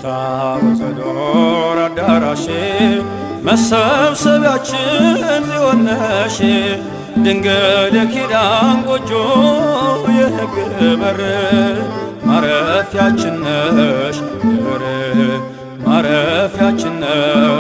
የታቦተ ዶር አዳራሽ መሰብሰቢያችን ጽዮን ነሽ። ድንግል የኪዳን ጎጆ የሕግ በር ማረፊያችን ነሽ ደብር ማረፊያችን ነሽ።